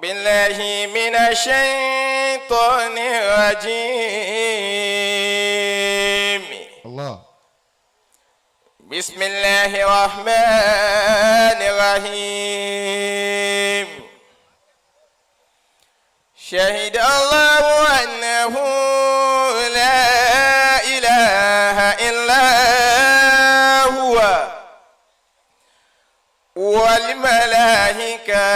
بالله من الشيطان الرجيم. Allah. بسم الله الرحمن الرحيم. شهد الله أنه لا إله إلا هو والملائكة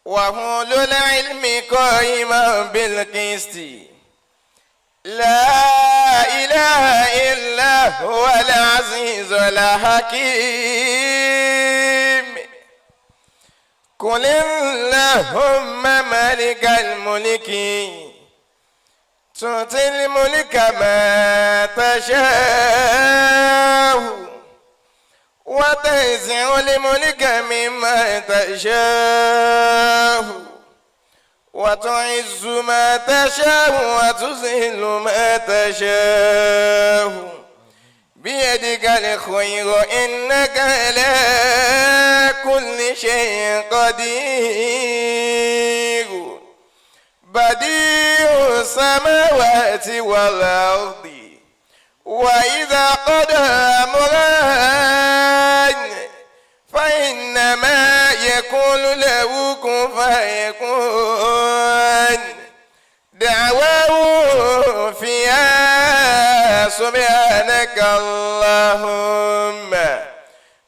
وأولو العلم قائما بالقسط، لا إله إلا هو العزيز الحكيم. قل اللهم مالك الملك تؤتي الملك من تشاء وتنزع الملك ممن تشاء وتعز من تشاء وتذل من تشاء، بيدك الخير إنك على كل شيء قدير. بديع السماوات والأرض، وإذا قضى أمرا فإنما يقول له كن فيكون. دعواه فيها سبحانك اللهم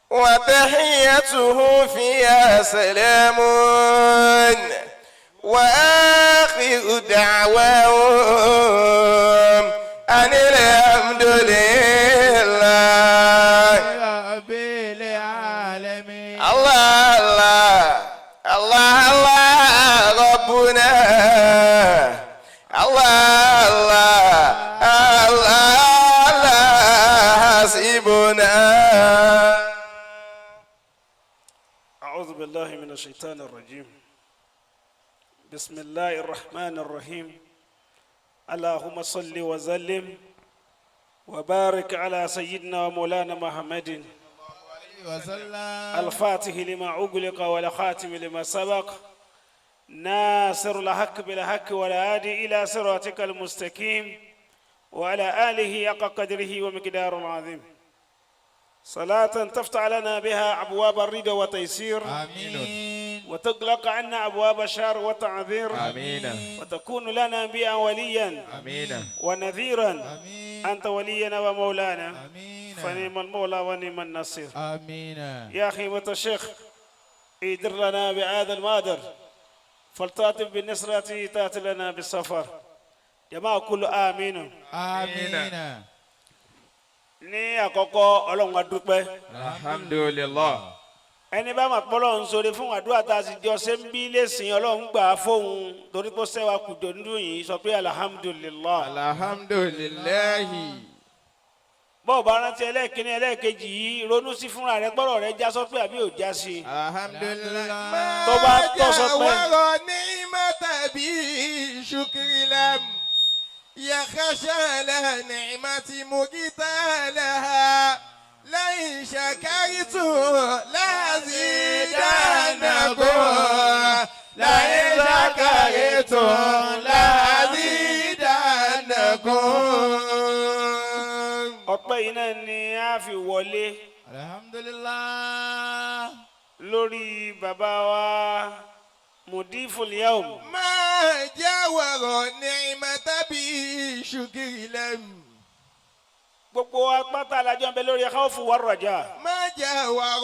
وتحيته فيها سلام، وآخر دعواهم أن الحمد لله رب العالمين. الله الله الله الله ربنا، الله الله الله الله حسبنا. أعوذ بالله من الشيطان الرجيم. بسم الله الرحمن الرحيم. اللهم صل وسلم وبارك على سيدنا ومولانا محمد وسلم. الفاتح لما أغلق والخاتم لما سبق، ناصر الحق بالحق والهادي إلى صراطك المستقيم، وعلى آله حق قدره ومقداره العظيم. صلاة تفتح لنا بها أبواب الرضا والتيسير، آمين. وتغلق عنا أبواب الشر والتعذير، آمين. وتكون لنا بها وليا آمين. ونذيرا. آمين. أنت ولينا ومولانا، آمين. فنعم المولى ونعم النصير. آمين. يا خيمة الشيخ، ادر لنا بهذا المادر، فلتأتي بالنصرة تأتي لنا بالسفر. جماعة، كل آمين. آمين. Ní àkọ́kọ́, Ọlọ́run, a dúpẹ́. Alhamdulillah. Ẹni bá máa pọ́ Ọlọ́run sórí fún àdúrà tá a sì jọ ṣe ń bí lẹ́sìn, Ọlọ́run gbà á fóun torí pé ó sẹ́wà kùjọ nínú yìí, sọ pé alhamdulilah. Alhamdulillahi. Bọ́ọ̀ bá rántí ẹlẹ́ẹ̀kínní, ẹlẹ́ẹ̀kejì yìí, ronú sí fúnra rẹ, gbọ́rọ̀ rẹ já sọ́pẹ́ àbí ò já sí i. Alhamdulillah. Tó bá tọ́ sọpẹ́. جاور نعمة بشكر لم يخشى على نعمة مقتالها، لئن شكرتم لأزيدنكم، لئن شكرتم لأزيدنكم. Ọpẹ́ yìí náà ni a fi wọlé Alhamdulillah. lórí bàbá wa Mudiful Yaum. ما جاور نعمة بشكر لم Gbogbo apáta alájọ ń bẹ lórí khawfu war raja. ما جاور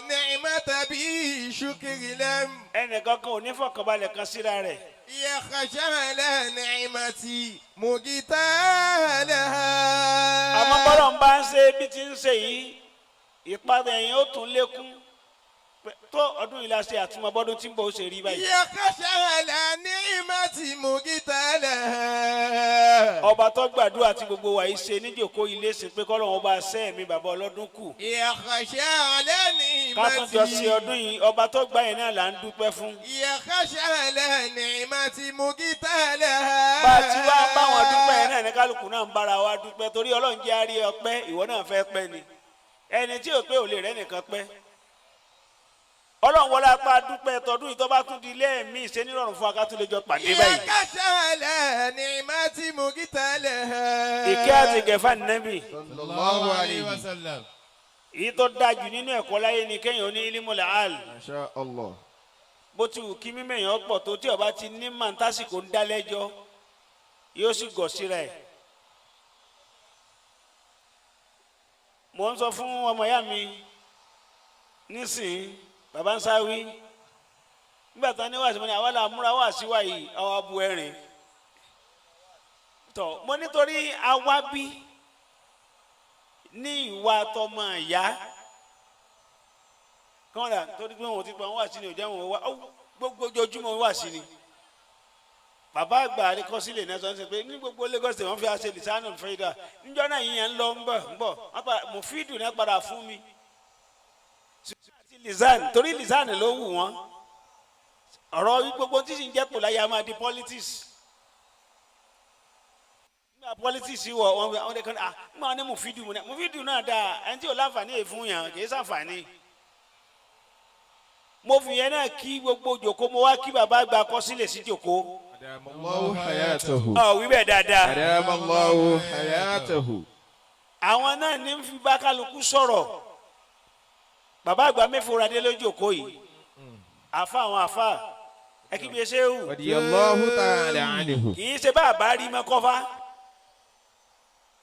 نعمة بشكر لم Ẹnìkan kan ò ní fọkànbalẹ̀ kan síra rẹ̀. يخشى على نعمتي مقتالها. Àmọ́ bọ́lọ̀ ń bá ń ṣe bí ti ń ṣe yìí, ìpadà ẹ̀yìn ó tún lékún tó ọdún yìí la ṣe àtúmọ̀ bọ́dún tí ń bọ̀ ó ṣe rí báyìí. يخشى على نعمتي مقتالها. Ọba tó gbàdúrà tí gbogbo wa yìí ṣe níjòkó ilé ṣe pé kọ́lọ́hún ọba ṣẹ́ mi bàbá ọlọ́dún kù يخشى على ká tún jọ sí نعمتي ọdún yìí, ọba tó gbà yẹn náà là ń dúpẹ́ fún. يخشى على نعمتي مقتالها. Bá a ti wá báwọn dúpẹ́ yẹn náà ní kálukú náà ń bára wa dúpẹ́, torí Ọlọ́run jẹ́ àárí ọpẹ́. Ìwọ náà fẹ́ pẹ́ ni, ẹni tí ò pé ò lè rẹ́ nìkan pẹ́. Ọlọ́run wọlé apá dúpẹ́ tọdún yìí, tó bá tún di lẹ́ẹ̀mí ṣe nírọ̀rùn fún wa ká tún lè jọ pàdé báyìí. يخشى على نعمة مقتلها. Ìkẹ́ àti gẹ̀fà nẹ́bì. Sallallahu alayhi wa sallam. Èyí tó dájú nínú ẹ̀kọ́ láyé ni kéèyàn ní ilimul al. Masha Allah. Bó ti wù kí mímọ̀ èèyàn pọ̀ tó, tí ó bá ti ní màntásìkò ń dá lẹ́jọ́, yóò sì gọ̀ síra ẹ̀. Mo ń sọ fún ọmọ ìyá mi nísìnyí, bàbá ń sáwí nígbà tán ní wàásù, mo ní àwa là múra wàásù wa yìí, àwọn abu ẹ̀rìn tọ. Mo nítorí àwa bí ní ìwà tọmọ ìyá kọ́ńdà, torí pé wọn ò ti pa wọn wá sí ni, ò jẹ́ wọn wá gbogbo ojoojúmọ́ wá sí ni. Bàbá àgbà àríkọsílẹ̀ náà sọ ń sọ pé ní gbogbo Lagos State wọ́n fi àṣẹ lisanu fẹ́ẹ́dà níjọ́ náà yìnyẹn ń lọ ń bọ̀ ń bọ̀, wọ́n padà mùfídù náà padà fún mi àti lisan, torí lisan ló wù wọ́n. Ọ̀rọ̀ gbogbo tí sì ń jẹ́ pò láyé a máa di politics. Nígbà politics wọ̀ wọ́n wọ́n lè kọ́ ah, nígbà wọn ní mùfídù, mu náà mùfídù náà dáa, ẹni tí ò láǹfààní èyí fún yàn kì í sàǹfààní. Mo fi yẹn náà kí gbogbo jòkó, mo wá kí bàbá àgbà kọsílẹ̀ sí jòkó. أدام الله حياته. Ọ wí bẹ́ẹ̀ dáadáa. أدام الله حياته. Àwọn náà ní fi bá kálukú sọ̀rọ̀. Bàbá àgbà mẹ́fọ́radé lójókòó yìí, àfa àwọn àfa ẹ kí bí ẹ ṣe wù. رضي الله تعالى عنه. Kì í ṣe bá a bá rí mọ́kọ́fà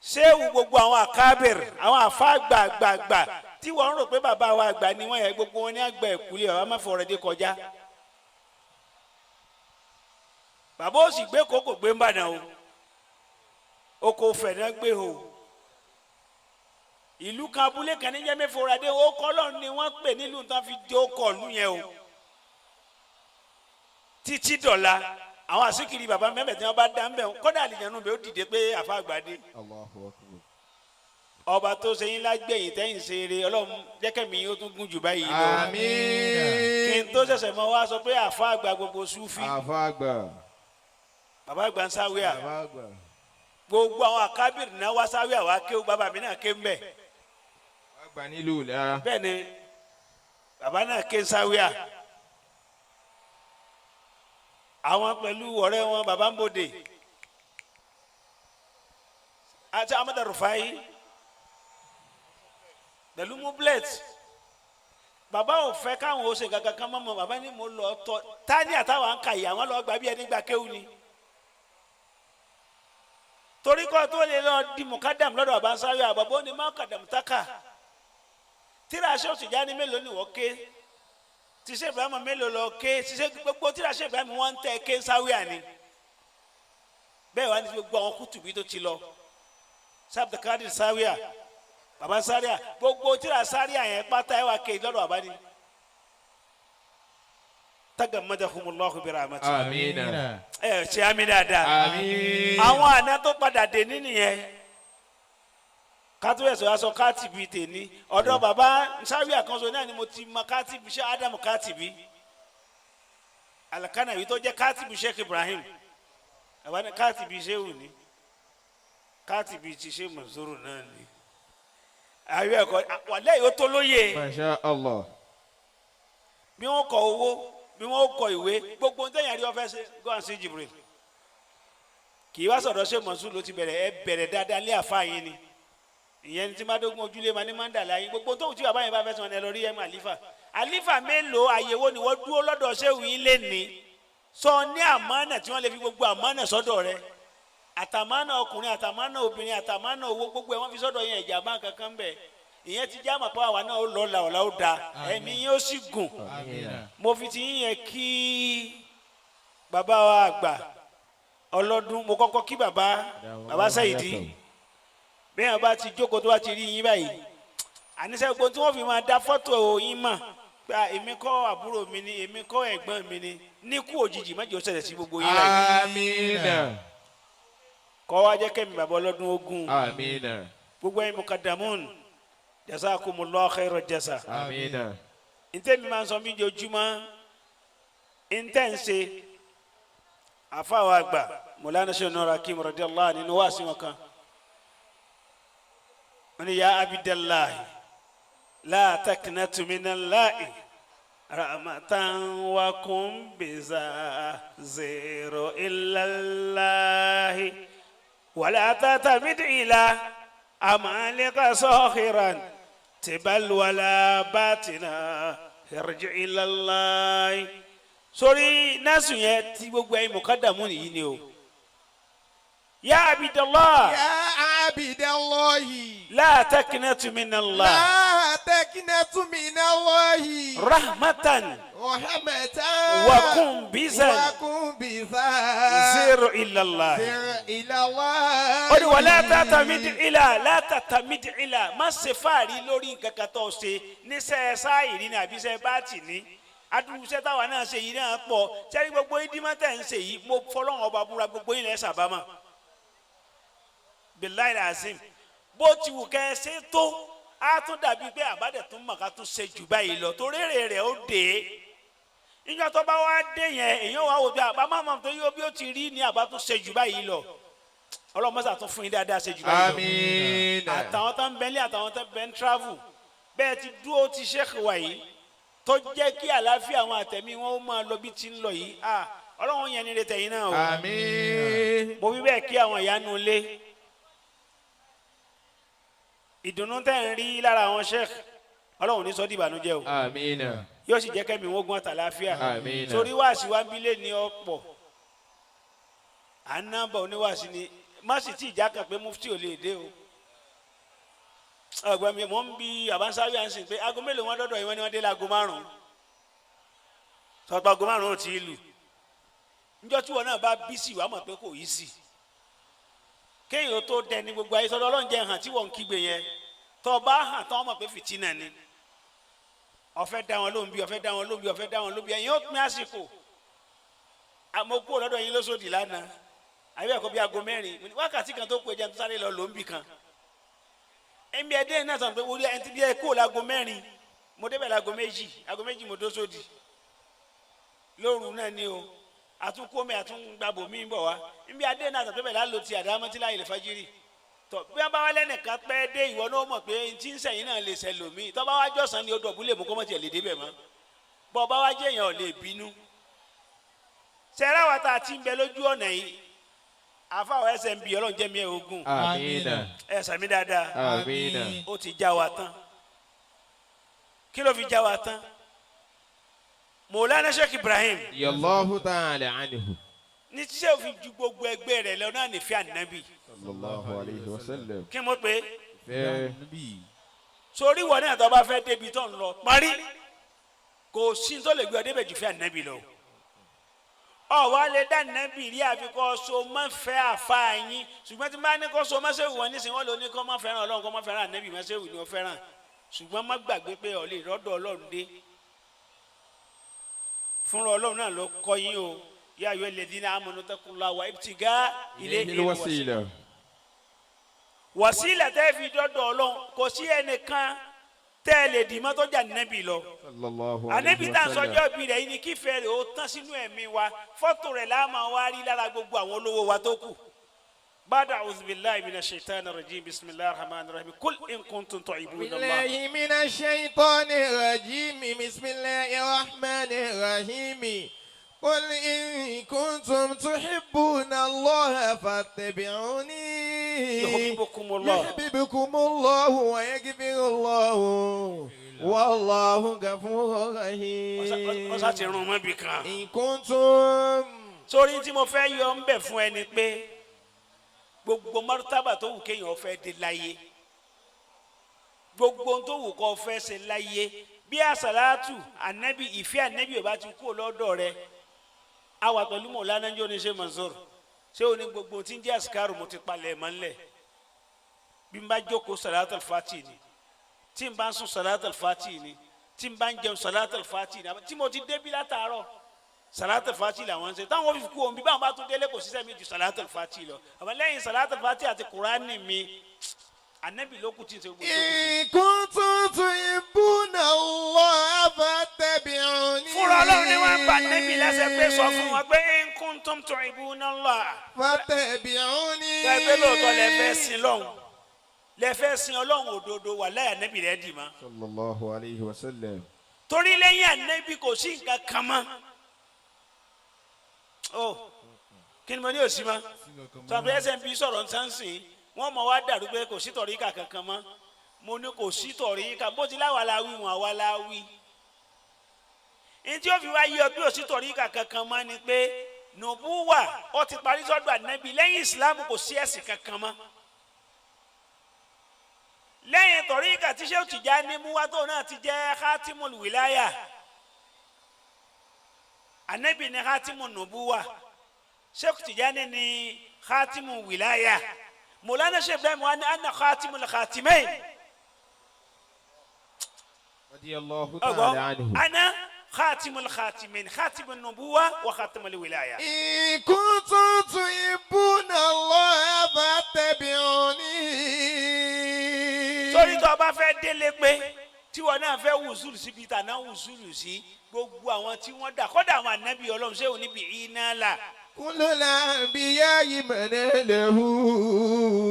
ṣéwù, gbogbo àwọn àkábìr, àwọn àfa gbàgbàgbà tí wọ́n ń rò pé bàbá wa àgbà ni wọ́n yẹ, gbogbo wọn ní àgbà ẹ̀kúlé bàbá mẹ́fọ́radé kọjá. Bàbá ó sì gbé kókò gbé ń bàdàn o, oko fẹ̀ náà gbé o. Ìlú kan, abúlé kan ní jẹ́mẹ́fọ́radé, ó kọ́lọ́ ni wọ́n pè nílùú tán fi jó kọ̀ọ̀lù yẹn o. Títí dọ̀la àwọn àsìkiri bàbá mẹ́fẹ̀ẹ́ tí wọ́n bá dá ń bẹ̀, kọ́dà àlìjánu bẹ́ẹ̀ ó dìde pé àfa àgbàdé. Allahu akbar. Ọba tó ṣe yín lágbẹ̀yìn tẹ́yìn ṣe eré, Ọlọ́run jẹ́kẹ̀mí yín ó tún gùn jù báyìí lọ. Àmín. Kí n tó ṣẹ̀ṣẹ̀ mọ́ wá sọ pé àfa àgbà gbogbo súfì. Àfa àgbà. Bàbá àgbà ń sáwé à. Àfa àgbà. Gbogbo àwọn àkábìrì náà wá sáwé, àwa kéwú, bàbá mi náà ké ń bẹ̀. Àgbà nílùú lára. Bẹ́ẹ̀ ni bàbá náà ké ń sáwé à, àwọn pẹ̀lú ọ̀rẹ́ wọn bàbá ń bòde àti Amadu Rufai pẹ̀lú mublet. Bàbá ò fẹ́ káwọn ó ṣe kankan kan mọ́mọ́. Bàbá ní mo lọ tọ́ tani àtàwọn ń kà yìí, àwọn lọ gbà bí ẹni gbà kéwù ni, torí kọ́ tó lè lọ di mukadam lọ́dọ̀ bàbá sáré àbàbọ̀ ní makadam taka. Tíra aṣọ òsìjà ní mélòó ni wọ́n ké, tíṣe Ibrahim mélòó lọ ké, tíṣe gbogbo tíra aṣọ Ibrahim wọ́n ń tẹ́ ké sáwé àní. Bẹ́ẹ̀ wá ní gbogbo àwọn kùtùbí tó ti lọ, sábàkárì sáwíà, bàbá sáríà, gbogbo tíra sáríà yẹn pátá ẹ wá ké lọ́dọ̀ bàbá ni. Tagamadahumullahu birahmati. Àmín. Ẹ ṣe àmì dáadáa. Àmín. Àwọn àna tó padà dé ní nìyẹn, kátó ẹ̀sọ́ aṣọ kátìbí tèmi ọ̀dọ̀ bàbá sáwíà kan so náà ni mo ti mọ kátìbí ṣe Ádámù kátìbí alakana yìí tó jẹ́ kátìbí Sheikh Ibrahim. Bàbá ní kátìbí ṣéwù ni, kátìbí ti ṣe mọ̀sọ́rọ̀ náà ni àyọ̀ ẹ̀kọ́ wàlẹ́ yìí ó tó lóye. Masha Allah. Bí wọ́n kọ owó, bí wọ́n kọ ìwé, gbogbo ń tẹ̀yàn rí ọ̀fẹ́ ṣe, go and see Jibril. Kì í wá sọ̀rọ̀ ṣé mọ̀sùn ló ti bẹ̀rẹ̀, ẹ bẹ̀rẹ̀ dáadáa lé àfa yín ni. Ìyẹn ní tí má dógún ojúlé ma ní má ń dà láyé, gbogbo tóun tí bàbá yẹn bá fẹ́ sọ ẹ lọ rí ẹ mọ àlífà. Àlífà mélòó, àyèwò ni wọ́n dúró lọ́dọ̀ ṣéwù yín lé ní sọ ní àmánà tí wọ́n lè fi gbogbo àmánà sọ́dọ̀ rẹ, àtàmánà ọkùnrin, àtàmánà obìnrin, àtàmánà owó, gbogbo ẹ wọ́n fi sọ́dọ̀ yẹn, ìjàmbá kankan bẹ̀. Ìyẹn ti já màpá àwa náà ó lọ là ọ̀la ó da, ẹ̀mí yín ó sì gùn. Àmín. Mo fi ti yín yẹn kí bàbá wa àgbà ọlọ́dún. Mo kọ́kọ́ kí bàbá Sáyìdì. Bẹ́ẹ̀ bá ti jókòó tó bá ti rí yín báyìí, àníṣe gbogbo tí wọ́n fi máa da fọ́tò yín mọ̀ pé à, èmi kọ́ àbúrò mi ni, èmi kọ́ ẹ̀gbọ́n mi ni, níkú òjijì má jẹ́ ó ṣẹlẹ̀ sí gbogbo yín báyìí. Àmín. Kọ́ wa jẹ́ kẹ́mi bàbá ọlọ́dún ogun. Àmín. Gbogbo ẹ̀yin mukadamun, jazakumullahu khairan jaza. Àmín. Ntẹ́ mi máa ń sọ mí jojúmọ́, ntẹ́ ń ṣe àfàwọn àgbà Mọ̀lánà Sheikh Nur Hakim radiyallahu anhu nínú wáàsí wọn kan, wọ́n ní ya abidallahi la taqnatu minallahi. Rahmatan wa kun biza zero ilallahi wala tatamid ila amalika sokhiran tibal wala batina irji ilallahi. Sórí násù yẹn tí gbogbo ẹ̀yin mọ̀kádàmú nìyí ni o. Ya abidallah. يا عبد الله La taqnatu minallah. لا تقنط من الله Rahmatan رحمة wa kun bizan وكن بذا zero ilallah. سر إلى الله Ó ní wala tatamid ila la tatamid ila, má ṣe fáàrí lórí nǹkan kan tó ṣe níṣẹ́ sáìrí ni àbí iṣẹ́ báàtì ní adúlùsẹ́ táwa náà ṣe yìí náà pọ̀ sẹ́ni gbogbo ìdímọ́tẹ̀ ń ṣe yìí. Mo fọlọ́run ọba búra, gbogbo yín lẹ́ sàbámà, bilayi azim. Bó ti wù kẹ́ ẹ ṣe tó, á tún dàbí pé àbádẹ̀ tún mọ̀ ká tún ṣe jù báyìí lọ, torí èrè rẹ̀ ó dé. Níjọ́ tó bá wá dé yẹn, èèyàn wà wò bí àbá má mọ̀ tó yóò bí ó ti rí ní àbá tún ṣe jù báyìí lọ. Ọlọ́mọ́sà tún fún yín dáadáa ṣe jù báyìí lọ. Àmín. Àtàwọn tó ń bẹ ní, àtàwọn tó ń bẹ ń travel, bẹ́ẹ̀ ti dúró ti sheikh wa yìí tó jẹ́ kí àlàáfíà àwọn àtẹ̀mí wọn ó máa lọ bí ti ń lọ yìí. Ah, Ọlọ́run yẹn ní retẹ̀ yín náà o. Àmín. Mo wí bẹ́ẹ̀ kí àwọn ìyanu lé ìdùnnú tẹ́ ń rí lára àwọn sheikh, Ọlọ́run ní sọ di ìbànújẹ́ o. Àmín. Yóò sì jẹ́ kẹ́mi wọ́n gún àtàláfíà. Àmín. Torí wáàsí wa ń bí lé ní ọ̀pọ̀ à ń nọ́mbà oníwàásí ni má sì tí ìjà kan pé mufti ò lè dé o. Ọgbọ́n mi mò ń bi àbáńsáwí à ń sìn pé aago mélòó wọn dọ́dọ̀ yìí? Wọ́n ní wọ́n dé láago 5. Sọpọ aago 5 ò tí ì lù. Níjọ́ tí wọn náà bá bí sí, wàá mọ̀ pé kò yí sí kéèyàn tó dẹni gbogbo ayé sọ́dọ̀ Ọlọ́run jẹ́ hàn tí wọ́n ń kígbe yẹn. Tó bá hàn tán, wọ́n mọ̀ pé fìtínà ni. Ọ̀fẹ́ dá wọn lóhùn bí ọ̀fẹ́ dá wọn lóhùn bí ọ̀fẹ́ dá wọn lóhùn bí ẹ̀yin ó pín àsìkò. Àmọ́ kúrò lọ́dọ̀ yín lóṣòdì lánàá àbí ẹ̀kọ́ bí aago 4. Mo ní wákàtí kan tó kú, ẹjẹ́ tó sáré lọ lòún bì kan ẹ̀mí ẹ̀dẹ́ náà sọ pé orí ẹni tí bí ẹ kúrò láago 4, mo débẹ̀ láago 2, aago 2 mo dó sódì lóru náà ni o. Àtúnkómi àtúngbàbò mi ń bọ̀ wá nbí adé náà sọ pé bẹ́ẹ̀ lálọ́ ti àdámọ́tí láyé lè fajiri tọ. Bí wọn bá wá lẹ́nìkan pẹ́ dé, ìwọ náà mọ̀ pé tí ń sẹ̀yìn náà lè sẹ lòmíì. Tọ́ bá wá jọ̀sán ni ó dọ̀bú lè mú kọ́mọ̀tì ẹ̀ lè débẹ̀ mọ́. Bọ́ bá wá jẹ́ èèyàn ò lè bínú. Sẹ́rà wa tá a ti ń bẹ lójú ọ̀nà yìí, àfàwọ̀ ẹsẹ̀ ń bi Ọlọ́run jẹ́ mi ẹ̀ ogun. Àmín. Ẹ̀ sàmí dáadáa. Àmín. Ó ti já wa tán. Kí ló fi já wa tán? Mọ̀lánà Sheikh Ibrahim Yallahu ta'ala anhu. ní tíṣẹ́ òfin ju gbogbo ẹgbẹ́ rẹ̀ lọ náà nífẹ̀ẹ́ ànábì. Sallallahu alayhi wa sallam. Kí mo pè é? Fẹ́. Sórí ìwọ náà, tó bá fẹ́ débi tó ń lọ parí, kò sí tó lè gbé ọ débẹ̀ jù fẹ́ ànábì lọ. Ọ wá lè dá ànábì rí àfi kọ́ so má fẹ́ àfa yín. Ṣùgbọ́n tí n bá ní kó so má ṣe wù wọ́n nísìnyí, wọ́n lò ní kó má fẹ́ràn Ọlọ́run, kó má fẹ́ràn ànábì, má ṣe wù ní ó fẹ́ràn. Ṣùgbọ́n má gbàgbé pé ọ lè rọ́dọ̀ Ọlọ́run dé fúnra Ọlọ́run náà ló kọ́ yín o. Yā ayyuhalladhīna āmanū ittaqullāha wa ibtagū ilayhi Ilayhi wàsílà tẹ́ fi dọ́dọ̀ Ọlọ́run. Kò sí ẹnìkan tẹ́ ẹ lè dì mọ́ tó jà nẹ́bì lọ. Sallallahu Ànẹ́bí alayhi tá à wa ń sallam. sọjọ́ bí rẹ̀ yìí ni kífẹ́ rẹ̀ ó tán sínú ẹ̀mí wa. Fọ́tò rẹ̀ la máa wá rí lára gbogbo àwọn olówó wa tó kù. Bàdà a'udhu billahi minash shaitani rajim, bismillahir rahmanir rahim, kul in kuntum tuhibbuna Allah. بالله من الشيطان الرجيم، بسم الله الرحمن الرحيم، قل إن كنتم تحبون الله فاتبعوني يحببكم الله. يحببكم الله ويغفر الله والله غفور رحيم. Ọ̀sá ti rún mọ́ bì kan. إن كنتم Sórí tí mo fẹ́ yọ ń bẹ̀ fún ẹni pé gbogbo martaba tó wù kéèyàn fẹ́ dé láyé, gbogbo ohun tó wù kó fẹ́ ṣe láyé, bí àsàlátù ànábì, ìfẹ́ ànábì ò bá ti kú lọ́dọ̀ rẹ. Àwa pẹ̀lú mọ̀lánà jọ́ ní ṣe Mansour ṣé o ní gbogbo ohun tí ń jẹ́ àsìkárù, mo ti palẹ̀ mọ́ ńlẹ̀. Bí n bá jókòó, salatul fati ni. Tí n bá ń sùn, salatul fati ni. Tí n bá ń jẹun, salatul fati ni. Tí mo ti débí látàárọ̀, salatul fati làwọn ń ṣe táwọn fi kú òun. Bí báwọn bá tún délé, kò síṣẹ́ mi ju salatul fati lọ. Àmọ́ lẹ́yìn salatul fati àti kurani mi, anabi ló kù tí ń ṣe gbogbo tó kù. إن كنتم تحبون الله فاتبعوني. Fúnra Ọlọ́run ni wọ́n ń pa anabi lẹ́sẹ̀ pé sọ fún wọn pé in kuntum tuhibbuna Allah. فاتبعوني. Pé lóòótọ́ lẹ fẹ́ sin lọ́hùn, lẹ fẹ́ sin Ọlọ́run òdodo, wà láyà anabi rẹ̀ dì mọ́. Sallallahu alayhi wa sallam. Torí lẹ́yìn ànábì kò sí nǹkan kan mọ́. Ó kí ni mo ní òsì mọ́? Tọ́pẹ́ SMB sọ̀rọ̀ nsánsìn, wọ́n mọ̀ wá dàrú pé kò sí tọ̀ríkà kankan mọ́. Mo ní kò sí tọ̀ríkà, bó ti láwa la wí wọn àwa la wí. Ní tí ó fi wá yí ọ bí ò sí tọ̀ríkà kankan mọ́ ni pé nùbúwà ó ti parí sọ́dọ̀ ànábì. Lẹ́yìn ìsìlámù kò sí ẹ̀sìn kankan mọ́. Lẹ́yìn tọ̀ríkà tí Ṣéhù Tìjání mú wá tó náà ti jẹ́ khatimul wilaya, ànábì ní khatimu nùbúwà, Ṣéhù Tìjání ní khatimu wilaya, Mọ̀lánà Ṣéhù Ibrahim wa ní anna khatimul khatimain. Radiyallahu Ọgbọ́n ta'ala anhu. Ana khatimul khatimain, khatimun nubuwa wa khatimul wilaya. إن كنتم تحبون الله فاتبعوني. Torí tó o bá fẹ́ délé pé tí wọn náà fẹ́ wùsùlù síbi tàná wùsùlù sí gbogbo àwọn tí wọ́n dà kọ́dà àwọn ànábì Ọlọ́run ṣé òní bí iná là. كل الأنبياء من له.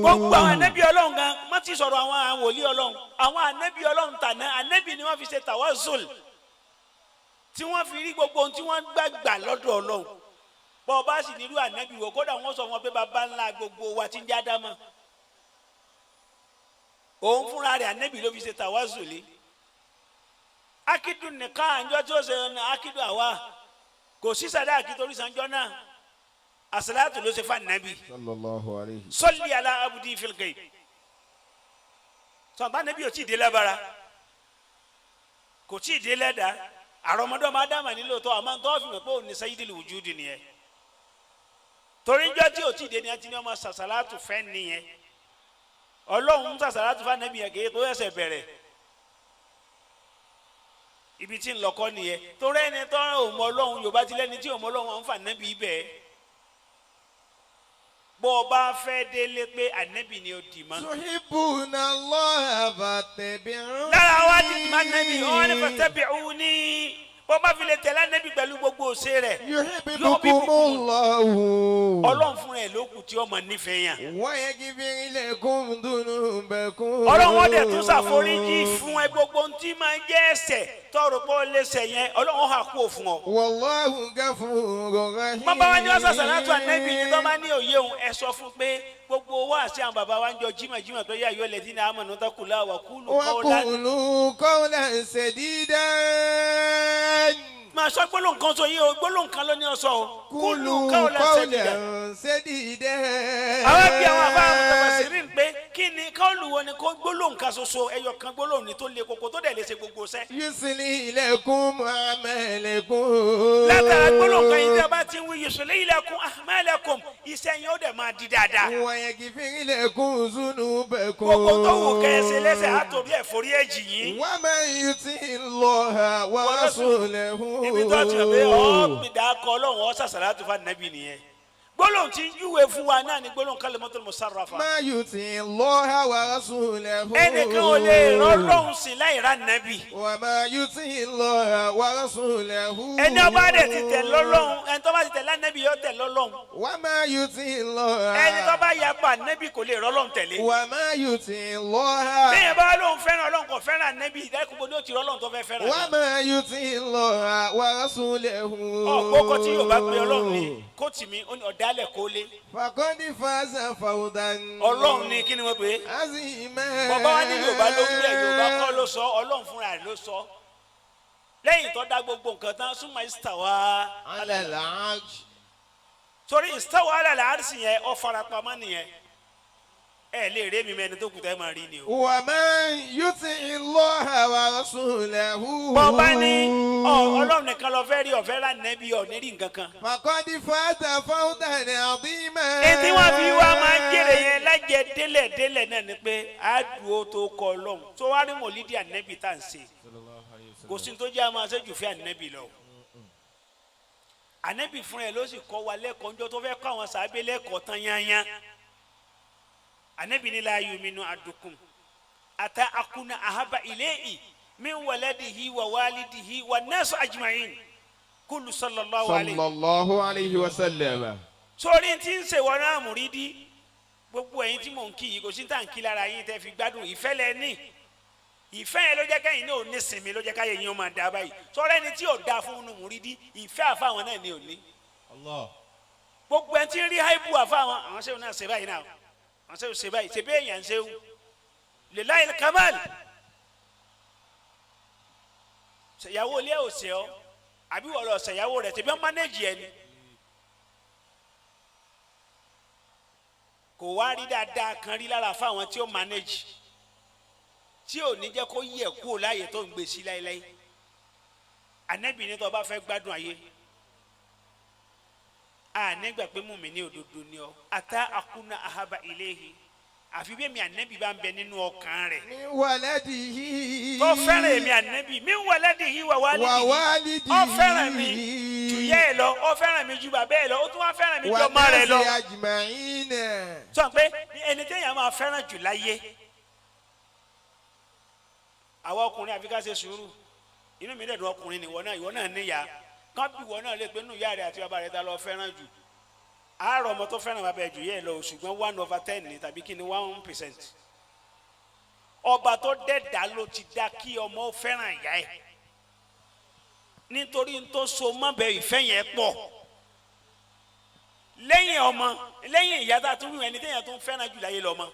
Gbogbo àwọn ànábì Ọlọ́run gan má ti sọ̀rọ̀ àwọn wòlíì Ọlọ́run, àwọn ànábì Ọlọ́run tàná, ànábì ni wọ́n fi ṣe tawassul tí wọ́n fi rí gbogbo ohun tí wọ́n gbàgbà lọ́dọ̀ Ọlọ́run. Bọ́ ọ bá sì nílùú ànábì wò, kódà wọ́n sọ wọn pé baba ńlá gbogbo wa ti ń já dámọ̀, òun fúnra rẹ̀ ànábì ló fi ṣe tawassuli. Akidu nìkan àjọ tí ó ṣe ọ̀nà akidu àwa kò sí sàdáàkì torí sanjọ́ náà àsàlátù ló ṣe fún ànábì. Sallallahu alayhi. Sọlí ala abudi filgay sọ̀nba ànábì ò tí ì dé lábára, kò tí ì dé lẹ́dà àrọ́mọdọ́mọ ádámà nílò tó àmọ́ tó fi mọ̀ pé òun ní sayyidil wujudi nìyẹn. Torí njọ́ tí ò tí ì dé ni a ti ní ọmọ sàsàlátù fẹ́ nìyẹn. Ọlọ́run sàsàlátù fún ànábì yẹn kéé tó ẹsẹ̀ bẹ̀rẹ̀ ibi tí ń lọkọ nìyẹn. Torí ẹni tó ò mọ Ọlọ́run, Yorùbá ti lẹ́ni tí ò mọ Ọlọ́run, àwọn fún ànábì bẹ́ẹ̀. Bó o bá fẹ́ délé pé ànábì ni ó dì mọ́. تحبون الله فاتبعوني. Lára wa ti dì mọ́ ànábì, wọn ní fattabi'uni. Bó o bá fi lè tẹ̀lé ànábì pẹ̀lú gbogbo òṣè rẹ̀, يحببكم الله. Ọlọ́run fúnra ẹ̀ ló kù tí ó mọ̀ nífẹ̀ẹ́ yàn. ويغفر لكم ذنوبكم. Ọlọ́run wọn dẹ̀ tún ṣàforíjì fún ẹ. Gbogbo ohun tí máa ń jẹ́ ẹ̀ṣẹ̀ tọrọ pé ó lè ṣẹ̀ yẹn, Ọlọ́run hà kú òfun ọ. والله غفور رحيم. Mọ bá wa ní wọn sàṣàlátù ànábì ní tó bá ní òye òun, ẹ sọ fún pé gbogbo owó àti àwọn bàbá wa ń jọ jímọ̀ jímọ̀ tó yá yọ lẹ́dí náà amọ̀nù tó kù láwà kúlù kọ́ọ́lá. وقولوا قولا سديدا. Máa sọ gbólóhùn kan sọ yìí o, gbólóhùn kan ló ní ọsọ o. قولوا kọ́ọ́lá sẹ́dídà. قولا سديدا. Àwọn bí àwọn àbá àwọn tafasirin pé kí ni kọ́ọ̀lù wo ni kó gbólóhùn kan ṣoṣo, ẹyọ kan gbólóhùn ni tó le koko tó dẹ̀ lè ṣe gbogbo ṣẹ́. يصلح لكم أعمالكم. Látara gbólóhùn kan yìí tí a bá ti ń wí yuslih lakum a'malakum, iṣẹ́ yẹn ó dẹ̀ máa di dáadáa. ويغفر لكم ذنوبكم. Gbogbo tó wù kẹ́ ẹ ṣe lẹ́sẹ̀ á torí ẹ̀ forí ẹ̀ jì yín. ومن يطع الله ورسوله. Ibi tó ti rẹ̀ pé ọ́ gbìdá kọ Ọlọ́run ọ́ sàṣàlátù fún ànábì nìyẹn. Gbólóhùn tí ń júwe fún wa náà ni gbólóhùn kalimatul musarrafa. ما يطع الله ورسوله. Ẹnìkan ò lè rán Ọlọ́run sí láì rán ànábì. وما يطع الله ورسوله. Ẹni ọba dẹ̀ ti tẹ̀ lọ́lọ́run, ẹni tó bá ti tẹ̀ lánàbì yóò tẹ̀ lọ́lọ́run. وما يطع الله. Ẹni tó bá yapa ànábì kò lè rán Ọlọ́run tẹ̀lé. وما يطع الله. Bẹ́ẹ̀ bá lóun fẹ́ràn Ọlọ́run, kò fẹ́ràn ànábì, ìdákùnbó ni ó ti rán Ọlọ́run tó fẹ́ fẹ́ràn náà. وما يطع الله ورسوله. Ọ̀pọ̀ kọ́ tí yóò bá pe Ọlọ́run ni kóòtù mi ó ní ọ̀dálẹ̀ kó lé. فقد فاز فوزا Ọlọ́run ni kí ni wọ́n pè é? عظيما. Bàbá wa ní Yorùbá ló ń bẹ̀, Yorùbá kọ́ ló sọ, Ọlọ́run fúnra rẹ̀ ló sọ. Lẹ́yìn tó dá gbogbo nǹkan tán, súnmọ́ ìsítàwá. على العرش. Torí ìsítàwá alàlẹ́ àrísì yẹn ọ farapamọ́ nìyẹn. Ẹ lè rí mi mẹ́ni tó kù tẹ́ máa rí ni o. ومن يطع الله ورسوله. Bọ́ba ní ọ Ọlọ́run nìkan lọ fẹ́ rí, ọ̀fẹ́ rà nẹ́bí ọ̀ ní rí nǹkan kan. فقد فاز فوزا عظيما. Ètí wọn fi wá máa ń jèrè yẹn lájẹ délẹ̀ délẹ̀ náà ni pé àdúró tó kọ Ọlọ́run tó wá rí mọ̀lídìí ànẹ́bí tá à ń ṣe. Kò sí ní tó jẹ́ àmọ́ ṣẹ́jú fẹ́ ànẹ́bí lọ. Ànẹ́bí fúnra ẹ̀ ló sì kọ́ wa lẹ́kọ̀ọ́ ńjọ́ tó fẹ́ kọ́ àwọn sàábé lẹ́kọ̀ọ́ tán yányán. Ànẹ́bí ní la yuminu adukum ata akuna ahaba ilayhi min waladihi wa walidihi wa nasu ajma'in kulu sallallahu alayhi. Sallallahu alayhi wa sallam. Sórí tí ń ṣe wọn náà mùrídìí, gbogbo ẹ̀yin tí mò ń kí yìí, kò sí tá à ń kí lára yín tẹ́ fi gbádùn ìfẹ́ lẹ ní. Ìfẹ́ yẹn ló jẹ́ kẹ́yìn náà ò ní sinmi, ló jẹ́ káyé yín ó máa dá báyìí. Sọ́rọ́ ẹni tí ò dáa fún inú mùrídìí, ìfẹ́ àfáwọn náà ni ò ní. Allah. Gbogbo ẹni tí ń rí háìbù àfáwọn, àwọn sẹ́wọ̀n náà ṣe báyìí náà, àwọn sẹ́wọ̀n ṣe báyìí, ṣe bẹ́ẹ̀ yẹn ń ṣe wù lillahi kamal. Ṣèyàwó ilé ò ṣe ọ àbí wọ́n lọ ṣèyàwó rẹ̀ tẹ̀bí wọ́n mánéjì ẹ ni. Kò wá rí dáadáa kan rí lára fáwọn tí ó mánéjì tí ò ní jẹ́ kó yẹ kúrò láàyè tó ń gbé sí láéláé. Ànábì ní tó bá fẹ́ gbádùn ayé, a nígbà pé mùmí ní òdodo ni ọ ata akuna ahaba ilayhi, àfi bí èmi ànábì bá ń bẹ nínú ọkàn rẹ̀. Min waladihi. Tó fẹ́ràn èmi ànábì, min waladihi wa walidihi. Wa walidihi. Ó fẹ́ràn mi jù yẹ́ ẹ lọ, ó fẹ́ràn mi ju bàbá ẹ lọ, ó tún wá fẹ́ràn mi ju ọmọ rẹ lọ. Wa nasi ajma'ina. Sọ pé ẹni téèyàn máa fẹ́ràn jù láyé, àwa ọkùnrin àfi ká ṣe sùúrù. Inú mi dẹ̀dùn ọkùnrin ni ìwọ náà, ìwọ náà níyà kán bí ìwọ náà lè pé nínú ìyá rẹ àti bàbá rẹ ta lọ fẹ́ràn jù. Àárọ̀ ọmọ tó fẹ́ràn bàbá ẹ̀ jù yẹ́ ẹ lọ, ṣùgbọ́n 1/10 ni tàbí kí ni 1%. Ọba tó dẹ̀dá ló ti dá kí ọmọ ó fẹ́ràn ìyá ẹ̀, nítorí n tó so mọ́bẹ̀ ìfẹ́ yẹn pọ̀. Lẹ́yìn ọmọ, lẹ́yìn ìyá tá a tún wí, ẹni téèyàn tó ń fẹ́ràn jù láyé lọ́mọ.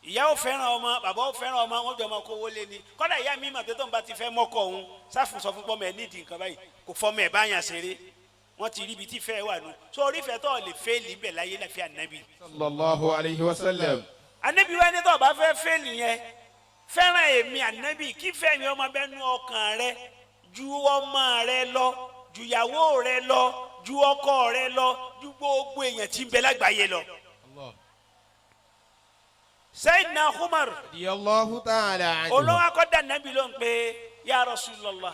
Ìyá ò fẹ́ràn ọmọ, bàbá ò fẹ́ràn ọmọ, wọ́n jọ ọmọ kówó lé ní. Kọ́dà ìyá mi mà pé tóun bá ti fẹ́ mọ́kọ òun, sáfù sọ fún pọ́mọ ẹ̀ nídìí nǹkan báyìí, kò fọmọ ẹ̀ báyàn ṣeré. Wọ́n ti rí ibi tí fẹ́ wà nù. So orí fẹ́ tó lè fẹ́ẹ̀lì bẹ̀ láyé láfi ànábì. Sallallahu alayhi wa sallam. Ànábì wa ní tó o bá fẹ́ fẹ́ẹ̀lì yẹn, fẹ́ràn èmi ànábì, kí fẹ́ mi ọmọ bẹ́ẹ̀ nú ọkàn rẹ ju ọmọ rẹ lọ, ju ìyàwó rẹ lọ, ju ọkọ rẹ lọ, ju gbogbo èèyàn tí ń bẹ lágbàáyé lọ. Allah. Sayyidina Umar Radiyallahu ta'ala anhu. olówó akọ́dà nàbì ló ń pè ya Rasulullah.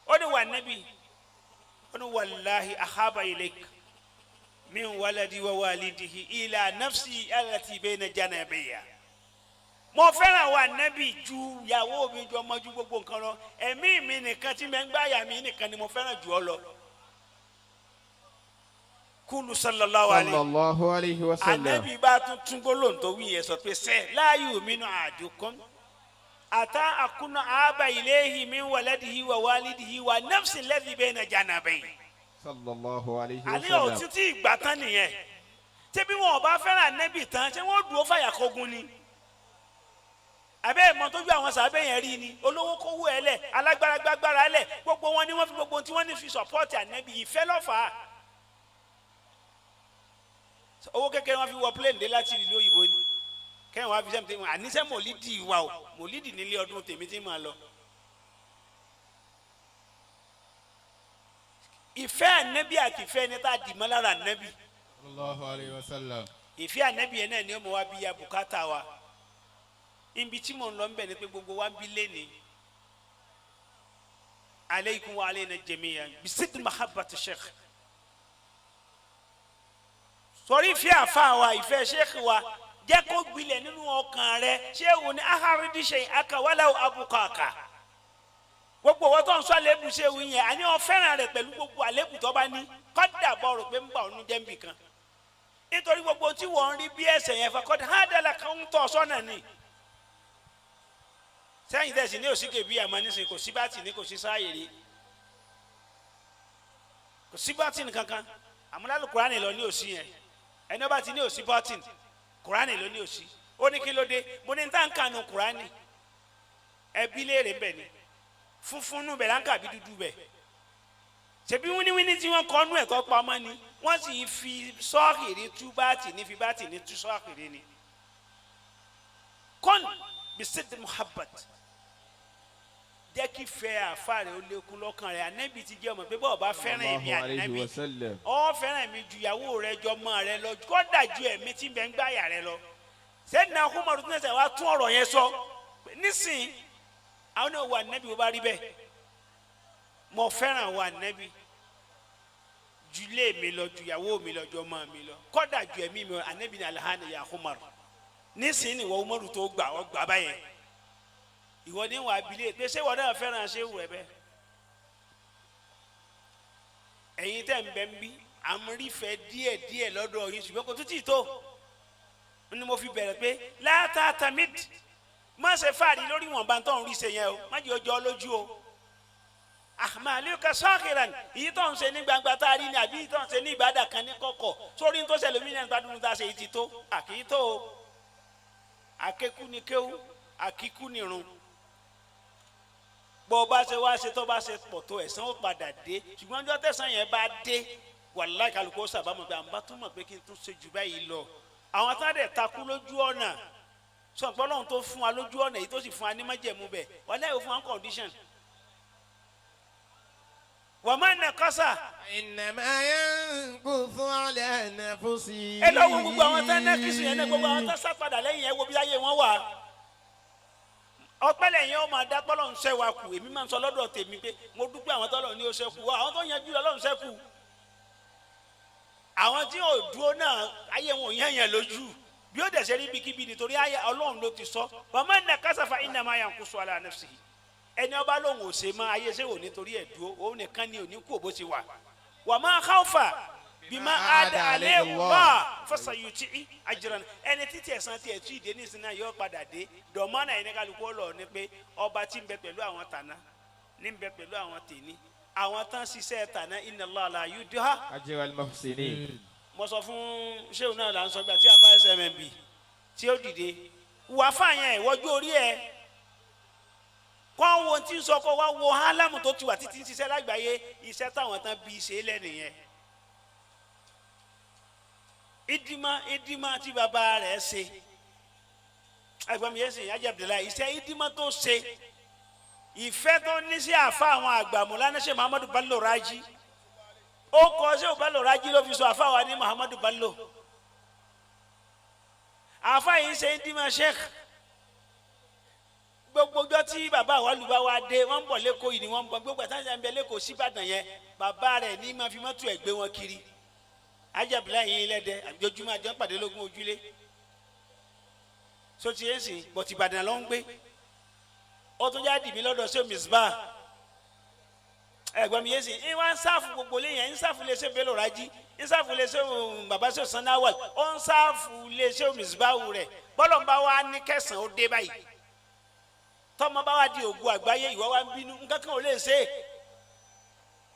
Ó ní wà nàbì, ó ní wàláhi ahaba ilayk min waladi wa walidihi ila nafsi allati bayna janabiya. Mo fẹ́ràn wà nàbì ju ìyàwó mi, ju ọmọ, ju gbogbo nǹkan lọ. Ẹ̀mí mi nìkan tí mi ń gbáyà mi nìkan ni mo fẹ́ràn jù ọ lọ. Kúlù sallallahu alayhi. Sallallahu alayhi wa sallam. Anabi bá tún tún gbólóhùn tó wí yẹn sọ pé sẹ la yu'minu ahadukum ata akuna aba ilayhi min waladihi wa walidihi wa nafsi alladhi bayna janabayhi. Sallallahu alayhi wa Àní sallam. ọ̀tún tí ìgbà tán nìyẹn. Ṣé bí wọn ò bá fẹ́ràn anabi tán, ṣé wọ́n dúró fàyà kógun ni? Àbẹ́ ìmọ̀ tó ju àwọn sàbẹ̀ yẹn rí ni, olówó kówó ẹ lẹ̀, alágbára gbágbára lẹ̀, gbogbo wọn ni wọ́n fi gbogbo tí wọ́n ní fi sọ̀pọ́ọ̀tì anabi. Ìfẹ́ lọ́fàá. Owó kékeré wọn fi wọ plane dé láti ìlú òyìnbó ni kẹ́hìn wọn fi sẹ́mi tẹ́mi àníṣe mòlídìí wa o, mòlídìí nílé ọdún tèmi tí mà lọ. Ìfẹ́ ànábì àti ìfẹ́ ẹni tá a dì mọ́ lára ànábì. Sallallahu alayhi wa sallam. Ìfẹ́ ànábì yẹn náà ni ó mọ wá bí ya bùkátà wa. Ibi tí mò ń lọ ń bẹ̀ ni pé gbogbo wa ń bí léni. Aleikum wa aleyna jamiyan bisid mahabbati sheikh. Sọrí ìfẹ́ àfa wa, ìfẹ́ sheikh wa, jẹ́ kó gbilẹ̀ nínú ọkàn rẹ. Ṣéwù ni aharidi ṣe akawalawo abukaka. Gbogbo wọn tó ń sọ àlébù ṣéwù yẹn, àní wọn fẹ́ràn rẹ pẹ̀lú gbogbo àlébù tó bá ní. Kọ́dà bọ̀ rò pé ń bà ọ́nú jẹ́ nbì kan. Nítorí gbogbo tí wọ́n ń rí bí ẹsẹ̀ yẹn fa kọ́dà hádàlà kan ń tọ̀ sọ́nà ni. Sẹ́yìn tẹ̀sí ní òsíkè bí àmọ́ nísìnyí kò sí bátì ní kò sí sáàyè kò sí bátì ní kankan. Àmúlálù Kùránì lọ ní òsì yẹn. Ẹni ọba ti ní òsì bọ́tìn Kùránì ló ní òsì. Ó ní kí ló dé? Mo ní tá n kànú Kùránì ẹbí léèrè bẹ̀ ni funfun nù bẹ̀ láǹkà bí dúdú bẹ̀. Ṣebí wíníwíní tí wọ́n kọ́ nú ẹ̀kọ́ pamọ́ ni wọ́n sì fi sọ́ọ̀kìrì tú báàtì ní fi báàtì ní tú sọ́ọ̀kìrì ni. Kọ́n bisid muhabbat jẹ́ kí fẹ́ àfa rẹ̀ ó lékún lọ́kàn rẹ̀. Ànábì ti jẹ́ ọmọ pé bọ́ọ̀ bá fẹ́ràn èmi Sallallahu alayhi ànábì wa sallam. ọ fẹ́ràn mi ju ìyàwó rẹ jọ ọmọ rẹ lọ, kódà ju ẹ̀mí tí ń bẹ ń gbáyà rẹ lọ. Sẹ́yìn Umaru tún ẹsẹ̀ wá tún ọ̀rọ̀ yẹn sọ nísìnyí. Àwọn náà wà ànábì wọ́n bá rí bẹ́ẹ̀, mo fẹ́ràn wà ànábì ju ilé mi lọ, ju ìyàwó mi lọ, ju ọmọ mi lọ, kódà ju ẹ̀mí mi lọ. Ànábì ní alahana ya Umaru. Nísìnyí ni ìwọ Umaru tó gbà ọ gbà báyẹn. Ìwọ ní wà abilé pé ṣé ìwọ náà fẹ́ràn ṣé wù ẹ bẹ́ẹ̀. Ẹ̀yin tẹ́ ń bẹ ń bí àmúrífẹ́ díẹ̀ díẹ̀ lọ́dọ̀ yín, ṣùgbọ́n kò tún tì tó. Ni mo fi bẹ̀rẹ̀ pé látàtàmíd, má ṣe fàárí lórí ìwọ̀nba tó ń rí ṣe yẹn o, má jẹ́ ọjọ́ lójú o. Ahmaluka sọ́ọ̀kìrán, èyí tó ń ṣe ní gbangba tá a rí ni àbí èyí tó ń ṣe ní ìbádà kan ní kọ̀kọ̀ sórí tó ṣẹlẹ̀ mí náà gbádùn tá a ṣe yìí ti tó àkìí tó o. Àkékú ni kéwú, àkíkú ni irun. Bọ́ ọ bá ṣe wá ṣe tó bá ṣe pọ̀ tó, ẹ̀san ó padà dé. Ṣùgbọ́n ọjọ́ tẹ̀san yẹn bá dé, wàláì kálukú ó sàbámọ̀ pé à ń bá túmọ̀ pé kí n tún ṣe jù báyìí lọ. Àwọn tá a dẹ̀ takú lójú ọ̀nà sọ̀pọ̀ Ọlọ́run tó fún wa lójú ọ̀nà èyí tó sì fún wa ní májẹ̀mú bẹ̀, wàláì ó fún wa ní condition. Wà má nà kọ́sà. إنما ينكث على نفسه. Ẹ lọ wo gbogbo àwọn tán náà kìsùn yẹn náà, gbogbo àwọn tán sá padà lẹ́yìn, ẹ wo bí ayé wọn wà. Ọpẹ́ lẹ́yìn ọmọ adápọ́lọ́ ń ṣẹ́ wa kù. Èmi máa ń sọ lọ́dọ̀ tèmi pé mo dúpẹ́ àwọn tọ́lọ̀ ní ó ṣẹ́kù, àwọn tó yanjú lọ́lọ́run ṣẹ́kù. Àwọn tí ò dúró náà, ayé wọn ò yẹn yẹn lójú bí ó dẹ̀ ṣe rí ibikíbi, nítorí ayé Ọlọ́run ló ti sọ bàmá nà kásáfà iná máa yàn kó sọ ala nafsihi. Ẹni ọba lòun ò ṣe mọ ayé ṣé wò nítorí ẹ̀ dúró, òun nìkan ni òní kú òbó ti wà. Wà má káwfà bímá àdá alẹ́ wà fásayùtì àjẹrán. Ẹni títí ẹ̀sán tiẹ̀ tí ìdè nísìnyí náà yóò padà dé dọ̀mọ́nà. Ẹni kálukú ọlọ́ ni pé ọba tí ń bẹ pẹ̀lú àwọn tàná ní ń bẹ pẹ̀lú àwọn tèní, àwọn tán ṣiṣẹ́ tàná, inna Allah la yudiha أجر المحسنين. Mo sọ fún sheu náà, là ń sọ gbà tí àfa SMMB tí ó dìde wà fáyẹn ìwọ́jú orí ẹ kọ́ wo tí ń sọ, kọ́ wá wo álámù tó ti wà títí ń ṣiṣẹ́ lágbàáyé, iṣẹ́ táwọn tán bí ṣe é lẹ́nìyẹn. Ìdímọ̀ ìdímọ̀ tí bàbá rẹ̀ ṣe, ẹgbẹ́ mi yẹn sì Haji Abdullahi, iṣẹ́ ìdímọ̀ tó ṣe, ìfẹ́ tó ní sí àfa àwọn àgbà Mọ̀lánà Sheikh Muhammadu Bello Raji, ó kọ sí Bello Raji ló fi sọ àfa wa ní Muhammadu Bello. Àfa yìí ṣe ìdímọ̀ sheikh. Gbogbo ọjọ́ tí bàbá wa lù bá wa dé, wọ́n ń bọ̀ lẹ́kọ̀ọ́ yìí ni wọ́n ń bọ̀. Gbogbo àtàwọn ìjàmbá lẹ́kọ̀ọ́ síbàdàn yẹn, bàbá rẹ̀ ní ma fi mọ́tò ẹ̀ gbé wọn kiri. Haji Abdullahi yìí lẹ́dẹ̀ àjọjúmọ́ àjọ pàdé lógún ojúlé sotí yẹn sìn bọ̀tì Ìbàdàn ló ń gbé. Ó tún já dìbí lọ́dọ̀ sí Misbah, ẹ̀gbọ́n mi yẹn sìn ń wá ń sáfù gbogbo lẹ́yìn, ń sáfù lè ṣe Bello Raji, ń sáfù lè ṣe bàbá ṣe Sanawal, ó ń sáfù lè ṣe Misbah rẹ̀. Bọ́lọ̀ ń bá wa ní kẹsàn-án ó dé báyìí, tọmọ bá wa di ògùn àgbáyé, ìwọ wa ń bínú, nǹkan kan ò lè ṣe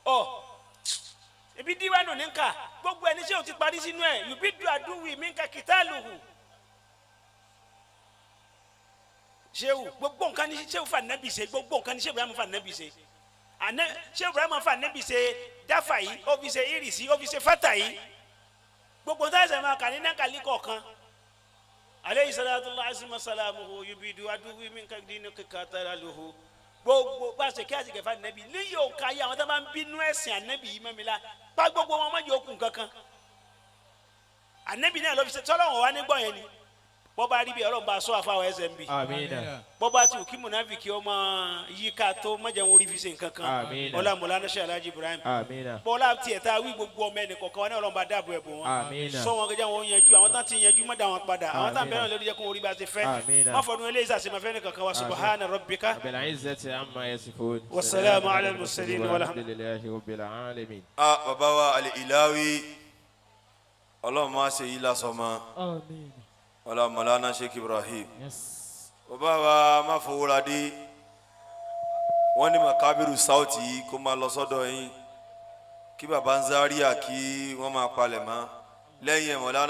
ọ. Ibi díwánu ní ká gbogbo ẹni tí o ti parí sínú ẹ yùbí du àdúwì mí nǹkan kìtàlùhù sehu. Gbogbo nǹkan ní sehu fa nẹbi ṣe, gbogbo nǹkan ní sehu Ibrahim fa nẹbi ṣe, àná sehu Ibrahim fa nẹbi ṣe dáfà yìí, ó fi ṣe ìrìsì, ó fi ṣe fátà yìí, gbogbo nǹkan ṣe máa kà ní nàkàlí kọ̀ọ̀kan. Aleyhi salatu alayhi salamuhu yubidu aduwi min kadinu kikataraluhu. Gbogbo bá a ṣe kí a ṣe kẹfà nẹbi ní yóò ká yé àwọn tó bá ń bínú ẹ̀sìn ànẹ́bí yìí mẹ́mi la pa gbogbo wọn má jẹ́ okùn kankan. Ànẹ́bí náà ló fi ṣe tọ́lọ́wọ̀n wa nígbọ̀n yẹn ni bọ́ba rí bí Ọlọ́run bá sọ àfàwọ̀ ẹsẹ̀ ń bì. Àmín. Bọ́ba tí òkí mùnàfíkì ọmọ yìí ká tó mọ̀jẹ̀ wọn orí fi ṣe nǹkan kan. Àmín. Ọlá Mọ̀lánà Sheikh Alhaji Ibrahim. Àmín. Bọ́lá tiẹ̀ tá a wí, gbogbo ọmọ ẹnì kọ̀ọ̀kan wọn ní Ọlọ́run bá dáàbò ẹ̀bùn wọn. Àmín. Sọ wọn kẹjá wọn yanjú, àwọn tán ti yanjú má dá wọn padà, àwọn tán Àmín. bẹ́ẹ̀ lórí jẹ́ kó orí bá ti fẹ́. Àmín. Má fọdún eléyìí sàṣemọ́fẹ́ ní kankan wa. Subhana rabbika. بالعزة عما يصفون. والسلام على المرسلين والحمد والحمد لله رب العالمين. A bàbá wa Al-Ilawi, Ọlọ́run máa ṣe yí lásán mọ́. Àmín. Ọlá Mọ̀lánà Sheikh Ibrahim. Yes. Bàbá wa má fowóradé, wọ́n ní Makabiru South yìí kó máa lọ sọ́dọ̀ yín, kí bàbá ń Zaria kí wọ́n máa palẹ̀ mọ́ lẹ́yìn ẹ̀ Mọ̀lánà.